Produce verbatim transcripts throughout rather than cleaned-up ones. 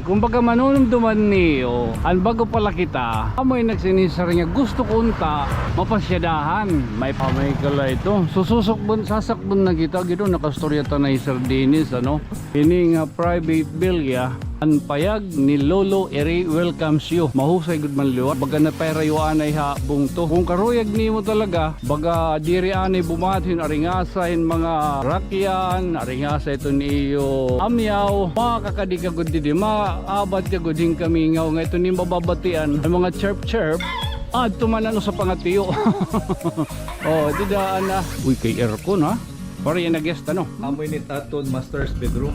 Kumbaga, manunumduman niyo, an bag-o pa la kita, amo in nagsinisar nga gusto ko unta mapasyadahan. May pamay ka la ito. Sususukbon, sasakbon na kita. Gid, o, nakastorya ta na hi Sir Dennis, ano? Ini nga private villa, an payag ni Lolo Eri welcomes you. Mahusay gud man liwat. Baga na pay rayo anay ha bungto. Kung karuyag nimo talaga, baga diri anay bumatin, aringasa hin mga rakyan, aringasa iton iyo amyaw, makakadi ka gud didi, maabat ka gud hin kamingaw nga iton nim bababatian, an mga chirp chirp, adto man ano sa pangatiyo. O, dida ana. Uy, kay aircon, ha? Para yana guest, ano? Amo ini it aton master's bedroom.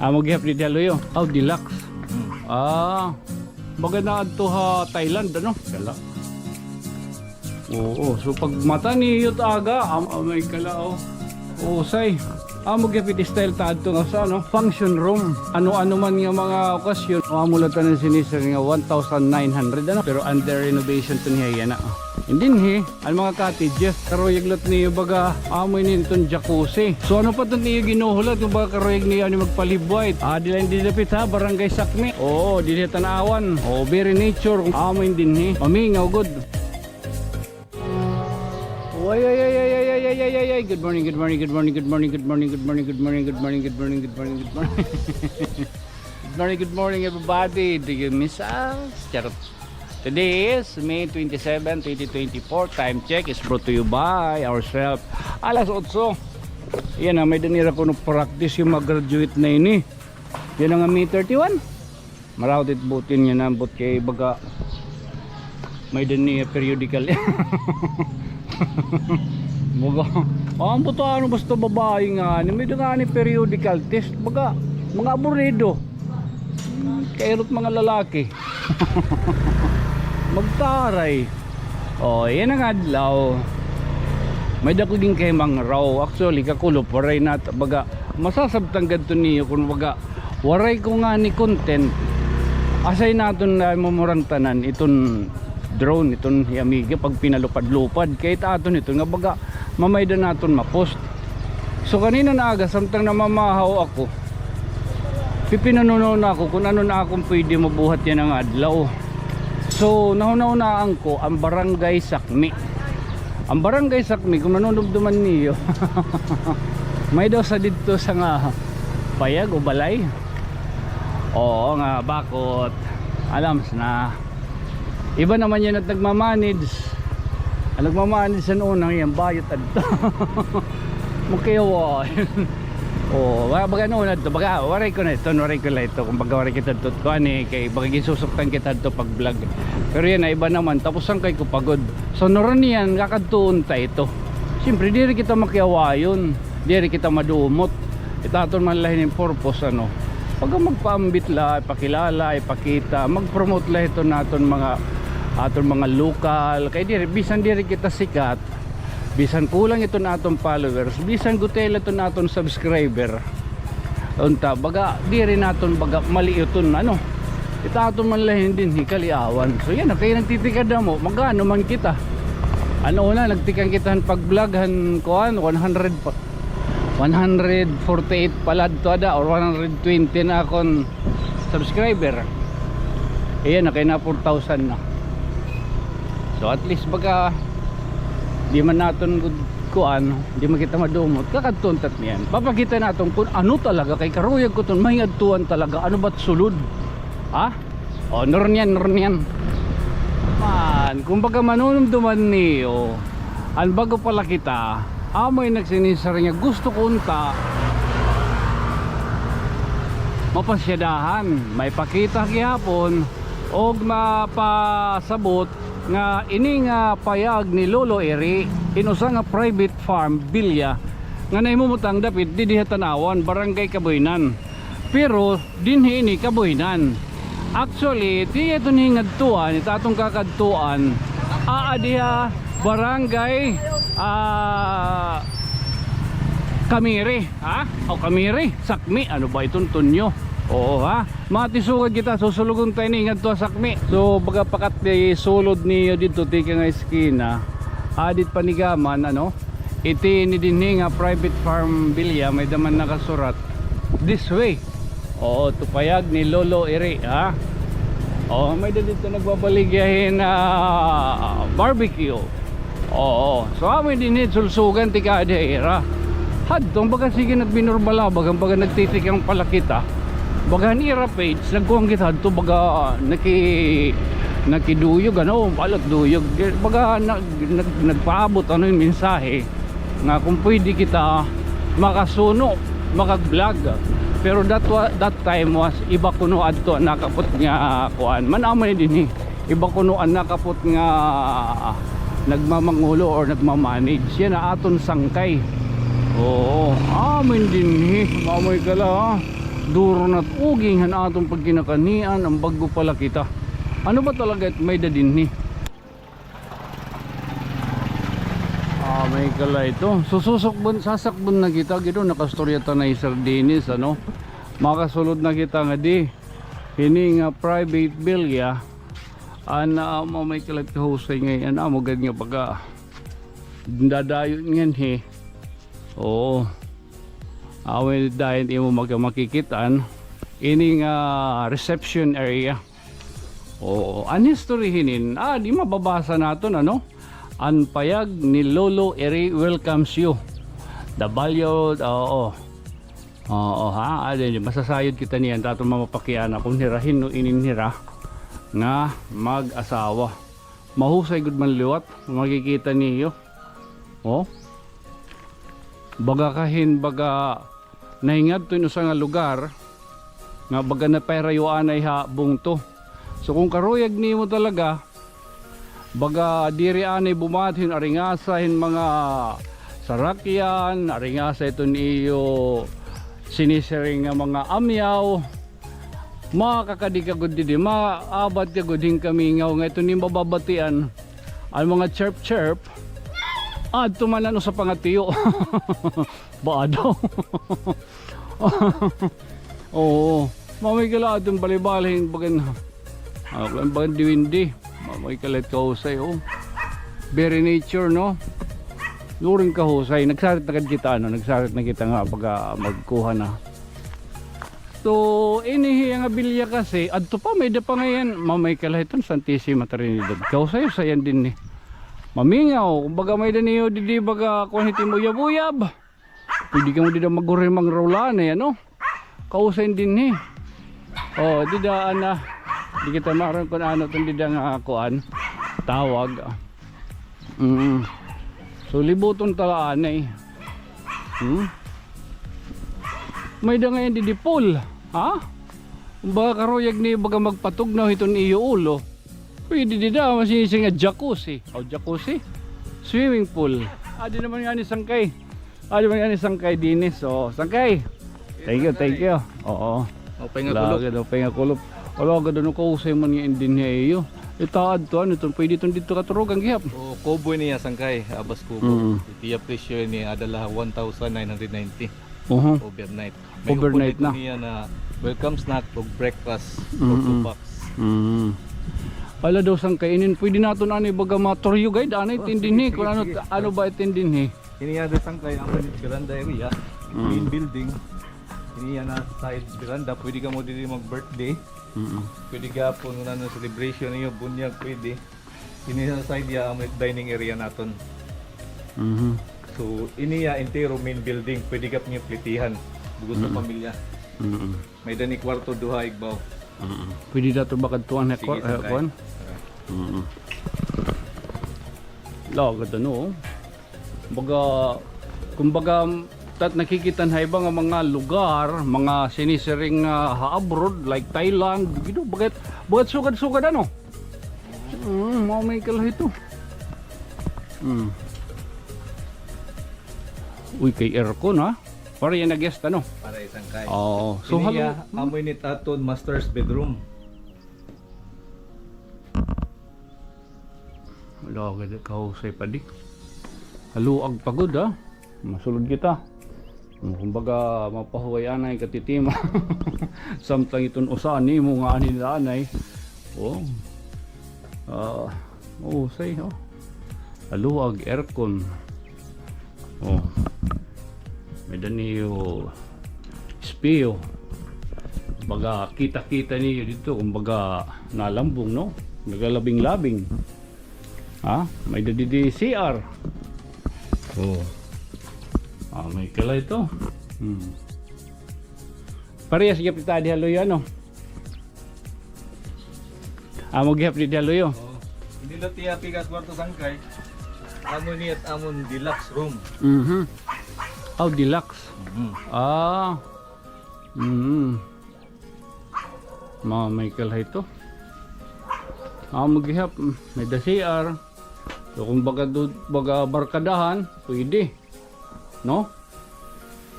Amo gihap didi ha luyo. Aw, deluxe. Hmm. Ah, baga na adto ha Thailand, ano? Kala. Oo, so pagmata niyo it aga, am-, amay kala, o. Usay. Amo gihap it style ta adto nga sa, ano, function room. Ano-ano man nga mga okasyon, amo la tanan sinisir nga one thousand nine hundred, ano? Pero under renovation to niya yana, o. And dinhi, an mga cottages, karuyag liwat niyo baga, amo ini iton jacuzzi. So ano pa iton iyo ginuhulat, kung baga karuyag niyo ani magpalibway? Ah, diri la ini dapit ha, Barangay Sakmi. Oo, diri Tan-awan. Oo, very nature. Amo ini dinhi. Mamingaw gud. Ay, ay, ay. Good morning, good morning, good morning. Good morning, good morning, everybody. Do you miss us? Charot. Today is May twenty-seven, twenty twenty-four. Time check is brought to you by ourselves. Alas otso. Yana, may-ada nira kuno practice hin mga graduate na ini. Yana nga May thirty-one. Maraot it buot ini nga naabot kay baga may-ada niya periodical. Baga, an buot ano, basta babaye ngani, may-ada ngani periodical test. Baga, mga aburido. Hmm, kairot mga lalaki. Magtaray. O, yana nga adlaw. May-ada ko ginkahimangraw. Actually, kakulop, waray na, baga, masasabtan gad to niyo kun baga, waray ko ngani content. Asay naton na mamurang tanan, iton drone, iton hi Amiga, pagpinalupad-lupad. Kay it aton ito nga baga, mamay-ada naton ma-post. So, kanina nga aga, samtang namamahaw ako, pipinanunaw na ako kun ano na akon pwede mabuhat yana nga adlaw. So, nahunahunaan ko an Barangay Sakmi. An Barangay Sakmi, kun manunumduman niyo, may-ada usa didto sa nga payag o balay. Oo, nga bakot. Alams na. Iba naman yana it nagma-manage. An nagma-manage han una, yana bayot adto. Makiyawa. O, wa-, baga an una adto, baga, waray ko na ito, waray ko la ito. Kumbaga, waray kita adto, kuan, eh, kay baga ginsusuktan kita adto pag-vlog. Pero yana, iba naman, tapos sangkay ko pa gud. So, nurun yana, kakadtuon ta ito. Siyempre, diri kita makiyawayon. Diri kita madumot. It aton man la hini nga purpose, ano, baga magpaambit la, ipakilala, ipakita, mag-promote la iton aton mga, aton mga lokal. Kay diri, bisan diri kita sikat, bisan kulang iton aton followers, bisan gutiay la iton aton subscriber. Unta, baga, diri naton, baga, maliuton, ano. It aton man la hini dinhi Kaliawan. So, yana, kay nagtitikang damo, mag-ano man kita. An una, nagtikang kita han pag-vlog, han, kuan, one hundred pa, one hundred forty-eight palad to ada, or one hundred twenty na akon subscriber. Yana, kay na four thousand na. So, at least, baga, di man naton gud kuan, di man kita madumot. Kakadtuon ta it niyan. Papakita naton kun ano talaga, kay karuyag ko iton mahingadtuan talaga. Ano ba it sulod? Ha? O, nurun yana, nurun yana. Man, kumbaga, manunumduman niyo, an bag-o pa la kita, amo in nagsinisar nga gusto ko unta mapasyadahan, maipakita gihapon, og mapasabot nga ini nga payag ni Lolo Eri, in usa nga private farm, villa, nga nahimumutang dapit didi ha Tanauan, Barangay Kaboynan. Pero dinhi ini Kaboynan. Actually, it iya iton hingadtuan, it aton kakadtuan, aa diha Barangay, ah, Camiri, ha? O Camiri, Sakmi, ano ba iton tunyo? Oo, ha? Matisugad kita, susulogon ta ini ngadto ha Sakmi. So, baga pakatisulod niyo didto, tikang ha eskina, adi it panigaman, ano? Iti ini dinhi nga private farm villa, may-ada man nakasurat, "This way." Oo, to payag ni Lolo Iri, ha? Oo, may-ada didto nagbabaligya hin, ah, barbecue. Oo. So, amo dinhi sulsugan tikang adi ha ira. Hadto, baga sige nagbinurbala, baga, baga nagtitikang pala kita. Baga han ira page, nagkuan kita hadto, baga naki-, nakiduyog, ano, balat duyog. Baga nag-, nag-, nagpaabot, ano, hin mensahe nga kon pwede kita makasuno, makag-vlog. Pero that wa-, that time was iba kuno adto an nakapot nga kuan. Man-an man dinhi. Iba kuno an nakapot nga nagmamangulo or nagma-manage. Yana aton sangkay. Oo. Amo dinhi. Mamoy kala, ha? Duro na it uging han aton pagkinakanian, an bag-o pala kita. Ano ba talaga it may-ada dinhi? Ah, may kala ito. So, susukbon, sasakbon na kita. Gid, o, nakaistorya ta na hi Sir Dennis, ano? Makasulod na kita ngadi. Hini nga private villa. An, ah, amo may kala it kahusay ngay-an. Amo gad nga baga dadayon nganhi. Oo. Amo dayon imo mag-, makikit-an. Ini nga reception area. Oo, an history hinin, ah, di mababasa naton, ano? An payag ni Lolo Eri welcomes you. The value, oo. Oo, ha? Adi, masasayod kita niyan, ta aton mamapakiana kon hira hin-o inin hira nga mag-asawa. Mahusay gud man liwat, makikita niyo. Oh? Baga kahin, baga nahingadto hin usa nga lugar nga baga napayrayo anay ha bungto. So, kon karuyag nimo talaga, baga diri anay bumat hin aringasa hin mga sarakyan, aringasa iton iyo sinisiring nga mga amyaw, makakadi ka gud didi, maabat ka gud hin kamingaw nga iton imo babatian, an mga chirp-chirp, adto man ano sa pangatiyo. Baa daw? Oo. Mamay kala aton balibalihin bagan, ah, bagan diwindi. Mamay kala it kahusay, oh. Very nature, no? Luring kahusay. Nagsarit na gad kita, ano? Nagsarit na kita nga pagka magkuha na. So, ini hiya nga bilya kasi, adto pa, may-ada pa ngay-an, mamay kala hiton Santisima Trinidad. Kahusay-husayan dinhi. Mamingaw, kumbaga may-ada niyo didi, baga, kuan hit imo uyab-uyab. Pwede kamo dida maghurimang rulane, ano? Kahusay dinhi. Oh, dida, ana. Di kita maaram kon ano iton dida nga kuan. Tawag. Mm. So, libuton ta la anay. Hmm? May-ada ngay-an didi pool, ha? Baga karuyag ni baga magpatugnaw hiton iyo ulo. Pwede dida, masisi nga jacuzzi. O, jacuzzi? Swimming pool. Adi naman ngani sangkay. Adi naman ngani sangkay, Dennis. O, sangkay. Thank you, thank you. Oo. Upay nga kulop. Lagi daw, upay nga kulop. Wala ka daw, kahusay man nga in dinhi ha iyo. Itaad to, ano to, pwede iton didto katurugan gihap. O, kubo ini iya sangkay, abas kubo. Mm. It iya presyo ini, ada la one thousand nine hundred ninety. Oho. Overnight. May overnight na. Niya na welcome snack ug breakfast, mm, mm, box. Mm. Ala daw sangkay inin, pwede naton ani baga ma-tour you guide, ano, oh, iton dinhi, sige, sige, ano ba iton dinhi? Ini ada sangkay, amo ini veranda area, mm, main building. Ini yana side veranda, pwede kamo diri mag-birthday. Mm. Pwede gihapon, ano, celebration niyo, bunyag, pwede. Ini sa side iya, amo it dining area naton. Mhm. So, ini iya entero main building, pwede gihap niyo plitihan, bug-os nga pamilya. Mm. May-ada ni kwarto duha igbaw. Mm. Pwede daw to ba kadtuan ha, sige, kwa-, eh, sangkay, kuan? Tara. Mm. Lawag gad, ano, oh. Baga, kumbaga, tat nakikita ha iba nga mga lugar, mga sinisiring nga ha abroad, like Thailand, gid, baga, baga sugad-sugad, ano? Mm, mao may kalahi to. Mm. Uy, kay aircon, ha? Para yana guest, ano? Para sangkay. Oo. So, ini iya, amo ini it aton master's bedroom. Wala, gad kahusay pa di. Haluag pa gud, ha. Masulod kita. Kumbaga, mapahuway anay katitima. Samtang iton usa nimo nga ani na anay. Oh. Ah, mahusay, oh. Haluag, aircon. Oh. May-ada niyo espeho. Baga kita-kita niyo didto, kumbaga nalambong, no? Nagalabing-labing. Ha? May-ada didi C R. Oh. Ah, may kala ito. Hmm. Parehas gihap ita didi ha luyo, ano? Amo gihap didi ha luyo. Oh. Ini la tiya pikas kwarto sangkay. Amo ini it amon deluxe room. Mhm. Oh, deluxe. Mhm. Ah. Mhm. Ma, may kala ito. Amo gihap, may-ada C R. So, kung baga do-, baga barkadahan, pwede. No?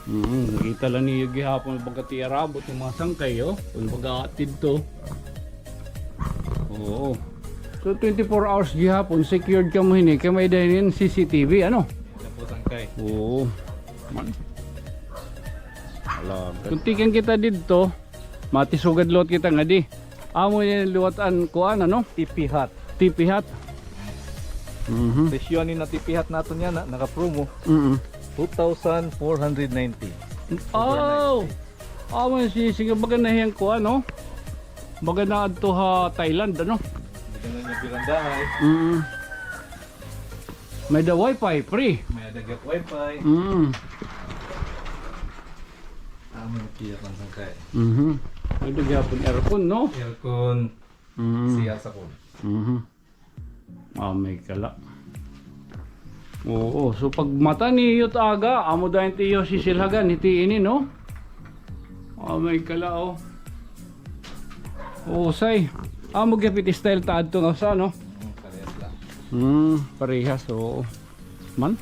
Mm, kita la niyo gihapon baga tiarabot nga mga sangkay, oh. Kung baga atid to. Oo. So, twenty-four hours gihapon, secured kamo hini, kay may-ada hini C C T V, ano? Tapos sangkay. Oo. Man. Alam. Kung tikang kita didto, matisugad liwat kita ngadi. Amo ini liwat an kuan, ano? Tipi hut. Tipi hut. Mhm. Presyo ni na tipi hut naton yana, naka-promo. Mm. Two thousand four hundred ninety. Oh! Amo ini, sige, baga na hiya an kuan, no? Baga na adto ha Thailand, ano? Baga na niya birandahay. Mm. May-ada wifi, free. May-ada gihap wifi. Mm. Amo ini tiya pansangkay. Mhm. May-ada gihapon aircon, no? Aircon. Mm. C R sa pod. Mhm. Ah, may kala. Oo, so pagmata niyo it aga, amo dayon it iyo sisilhagan, hiti ini, no? Ah, may kala, oh. Oo, say. Amo gihap it style ta adto nga usa, no? Hmm, parehas la. Hmm, parehas, oo. Man?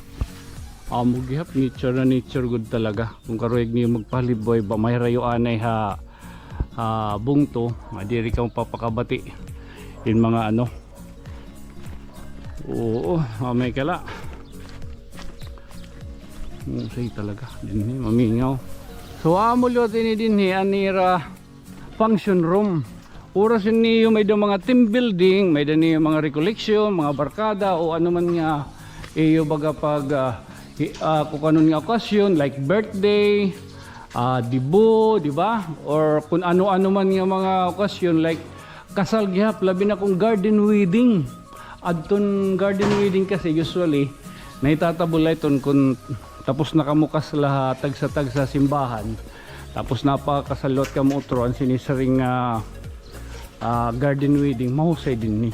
Amo gihap, nature na nature gud talaga. Kung karuyag niyo magpalibway ba, may rayo anay ha, ha bungto, nga diri ka mapapakabati. Yung mga ano. Oo, ah, may kala. Usay talaga. Dinhi, mamingaw. So, amo liwat ini dinhi, an ira function room. Oras niyo may-ada mga team building, may-ada niyo mga recollection, mga barkada, o ano man nga iyo baga pag, ah, hi-, ah, kung ano nga okasyon, like birthday, ah, debut, di ba? Or kung ano-ano man nga mga okasyon, like kasal gihap, labi na kung garden wedding. Adton garden wedding kasi usually, nahitatabo la iton kun tapos na kamo kasla ha tagsa-tagsa simbahan. Tapos napakasal liwat kamo utro, an sinisiring nga, ah, garden wedding, mahusay dinhi.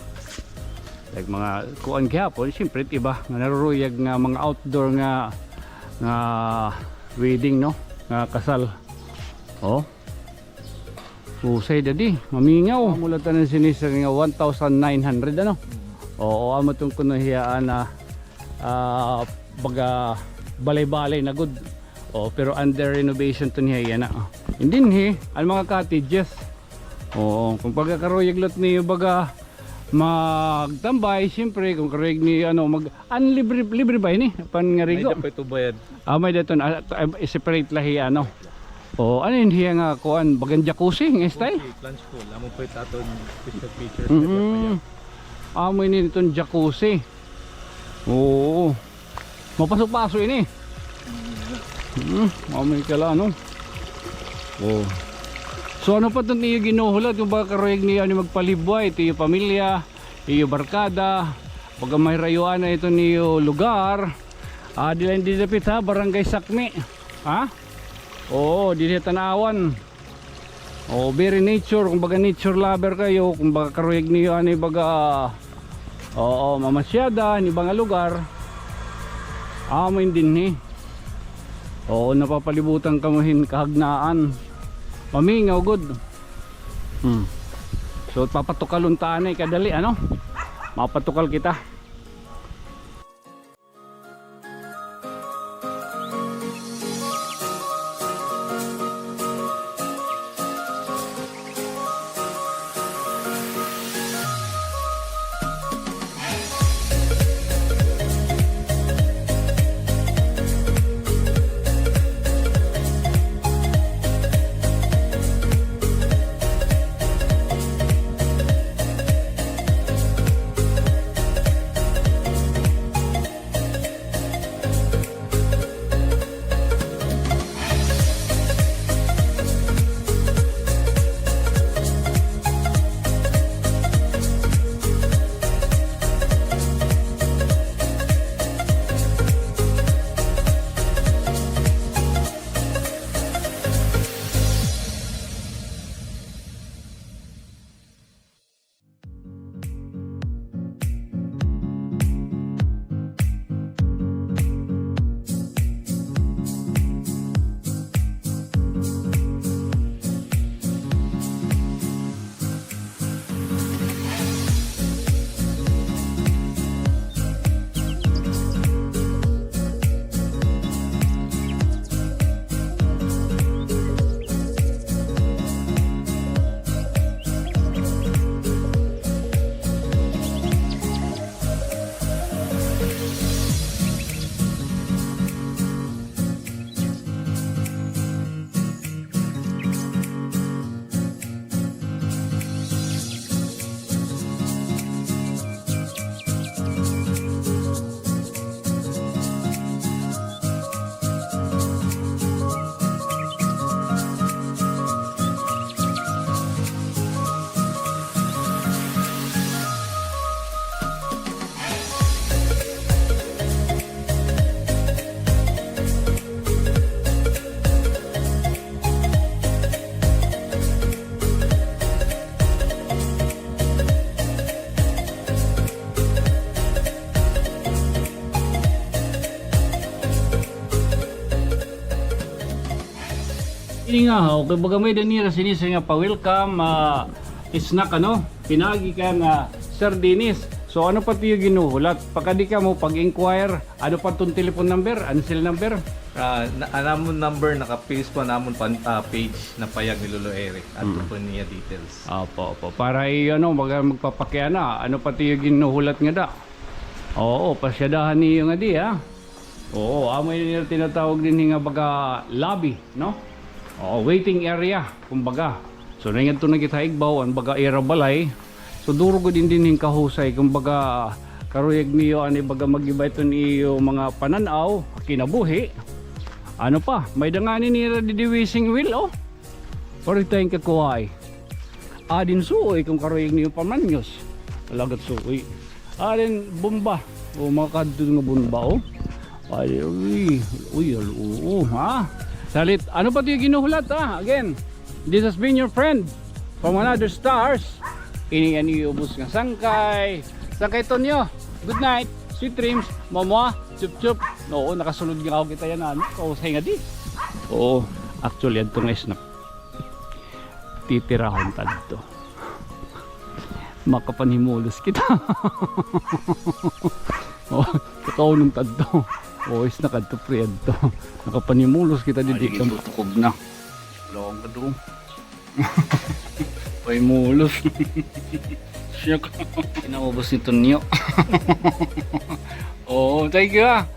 Like mga kuan gihapon, siyempre, it iba nga naruruyag nga mga outdoor nga, nga wedding, no? Nga kasal. Oh. Husay dadi, mamingaw. Amo la tanan sinisiring nga one thousand nine hundred, ano? Oo, amo tong kuno hiya ana, ah, baga balay-balay na gud. Oh, pero under renovation to niya yana. And dinhi, an mga cottages. Oo, kung pagkakaruyag liwat niyo baga magtambay, siyempre, kung karuyag niyo, ano, mag-, an libre, libre ba ini? Pangarigo? May-ada pa ito bayad. Ah, may-ada ito, ah, ah, separate la hiya, ano. O, ano ini hiya nga kuan, bagan jacuzzi nga style? Okay, plunge pool. Amo pa ito aton special feature sa Japaya. Mm. Amo ini iton jacuzzi. Oo. Mapaso-paso ini. Mm, amo ini kala, no? Oh. So, ano pa iton iyo ginhuhulat? Kung baga karuyag niyo, ano, magpalibway, it iyo pamilya, iyo barkada, baga may rayo anay iton iyo lugar. Ah, diri la ini dapit ha, Barangay Sakmi. Ha? Oo, diri ha Tanauan. Oo, very nature, kung baga nature lover kayo, kung baga karuyag niyo, ano, baga, oo, mamasyada, ini baga nga lugar. Amo ini dinhi. Oo, napapalibutan kamo hin kahagnaan. Mamingaw gud. Hmm. So, papatukalon ta anay kadali, ano? Mapatukal kita. Ini nga, ha, okay, baga may-ada nira sinisir nga pa-welcome, ah, snack, ano, pinaagi kan Sir Dennis. So, ano pa tiyo ginhuhulat? Pakadi kamo pag-inquire, ano pa iton telephone number, ano cell number? Ah, na, an amon number naka-paste pa ha amon pan-, ah, page na Payag ni Lolo Eric. Adto po niya details. Opo, opo. Para i-, ano, baga magpapakiana, ano pa tiyo ginhuhulat ngada? Oo, pasyadahan niyo ngadi, ha? Oo, amo ini nira tinatawag dinhi nga baga lobby, no? Oo, waiting area, kumbaga. So, naingadto na kita ha igbaw, an baga ira balay. So, duro gud ini dinhi kahusay, kumbaga, karuyag niyo, ani baga mag-iba iton iyo mga panan-aw, kinabuhi. Ano pa, may-ada ngani nira didi wishing well, oh. Pareho tayong kakuhay. Adin suoy, kung karuyag niyo pamanyos. Alagad suoy. Adin bomba. O, mga kadto nga bomba, oh. Ay, uy, uy, al-, oo, ha? Salit, ano pa tiyo ginhuhulat, ha? Again, this has been your friend from another stars. Ini an iyo ubos nga sangkay. Sangkay Tonyo. Good night. Sweet dreams. Mamwa. Chup, chup. Oo, nakasulod nga ako kita yana, ano? Kahusay ngadi. Oo, actually, adto nga snack. Titirahon ta adto. Makapanhimulos kita. Oh, kakaunon ta adto. Oh, snack adto, pre, adto. Nakapanhimulos kita didi. Ay, tutukog na. Lawang ka doon. Panhimulos. Siya ka. Kinaubos ni Tonyo. Oo, thank you, ha.